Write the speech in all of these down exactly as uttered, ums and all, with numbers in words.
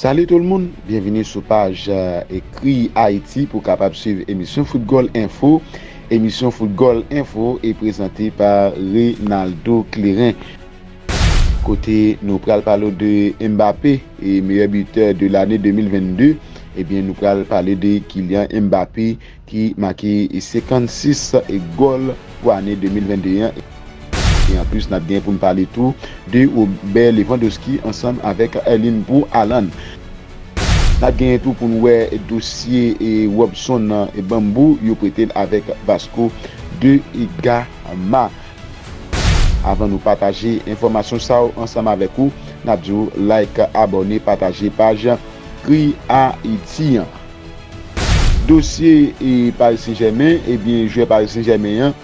Salut tout le monde, byenvini sou paj, euh, Ekri Ayiti pou kapab swiv emisyon Foutgòl Enfo. Emisyon Foutgòl Enfo e prezante pa Reynaldo Clérin. Kote nou pral pale de Mbappé, e meyè bitè de lane de mil vennde, ebyen, nou pral pale de Kylian Mbappé ki make senkannsis gòl pou ane de mil vennde an. E anplis, n ap gen pou n pale tou de Robert Lewandowski ansanm avèk Erling Braut Haaland. N ap gen tou pou n wè dosye, e, Robson, e, Bambou, yo prete l avèk Vasco de Gama. Avan nou pataje enfòmasyon sa yo ansanm avèk ou, n ap di w like, abòne, pataje paj Kri Ayiti an. Dosye, e, Paris Saint-Germain, ebyen, jwè Paris Saint-Germain an,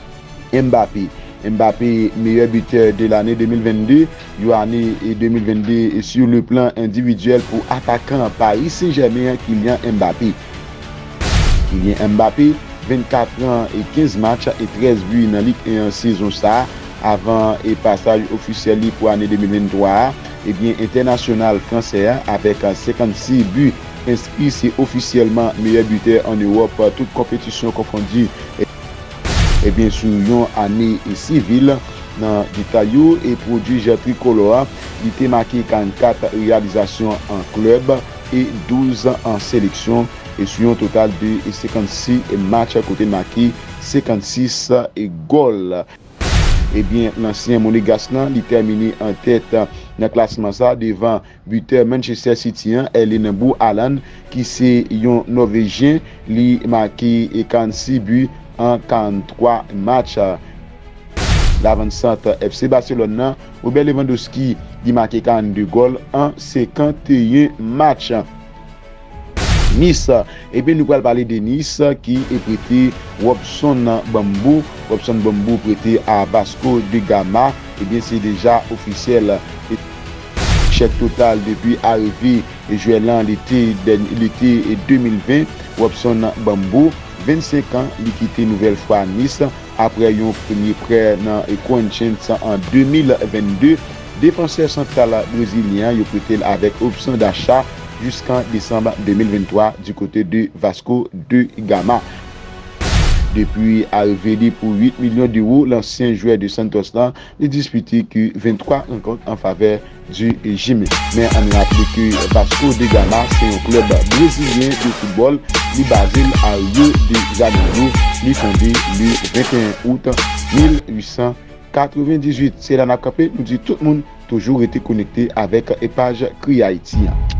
Mbappé. Mbappé, meyè bitè de lane de mil vennde, yon ane, e, de mil vennde sur le plan individuel pou atakan Paris Saint-Germain an, Kylian Mbappé. Kylian Mbappé, vennkat an e kenz match e trèz bi nan Ligue un an sezon sa a, avan, e, pasaj ofisyèl li pou ane de mil venntwa a, ebyen, entènasyonal fransè a, avèk senkannsis bi enskri, se ofisyèlman meyè bitè an Ewòp, tout konpetisyon konfondi. Ebyen, sou yon ane sivil, nan detay yo, e pwodwij trikolò a, li te make karannkat reyalizasyon an klèb e douz an seleksyon, e sou yon total de senkannsis match kote l make senkannsis gòl. Ebyen, lansyen monegas lan, li tèmine an tèt nan klasman sa devan bitè Manchester City an, Erling Braut Haaland, ki se yon Nòvejyen, li make karannsis bi an karannntwa match. Lavannsant F C Barcelone nan, Robert Lewandowski, li make karannde gòl an senkanteyen match. Nice, ebyen, nou pral pale de Nice ki e prete Robson Bambou. Robson Bambou prete a Vasco de Gama. Ebyen, se deja ofisyèl. Chèk total depi arive jwè lan lete dèny-, lete de mil ven, Robson Bambou, vennsenk an, li kite nouvèl fwa Nice apre yon premye prè nan Corinthians an de mil vennde. Defansè santral brezilyen an, yo prete l avèk opsyon dacha jiskan desanm de mil venntwa di kote de Vasco de Gama. Depi arive li pou uit milyon dewo, lansyen jwè de Santos lan, li dispite ke venntwa rankont an favè di Jimmy. Men ann raple ke Vasco de Gama se yon klèb brezilyen de foutbòl. Li baze l a Rio de Janeiro. Li fonde le venteyen out mil uitsan katrevendizuit. Se la n ap kanpe. Nou di tout moun toujou rete konekte avèk paj Kri Ayiti an.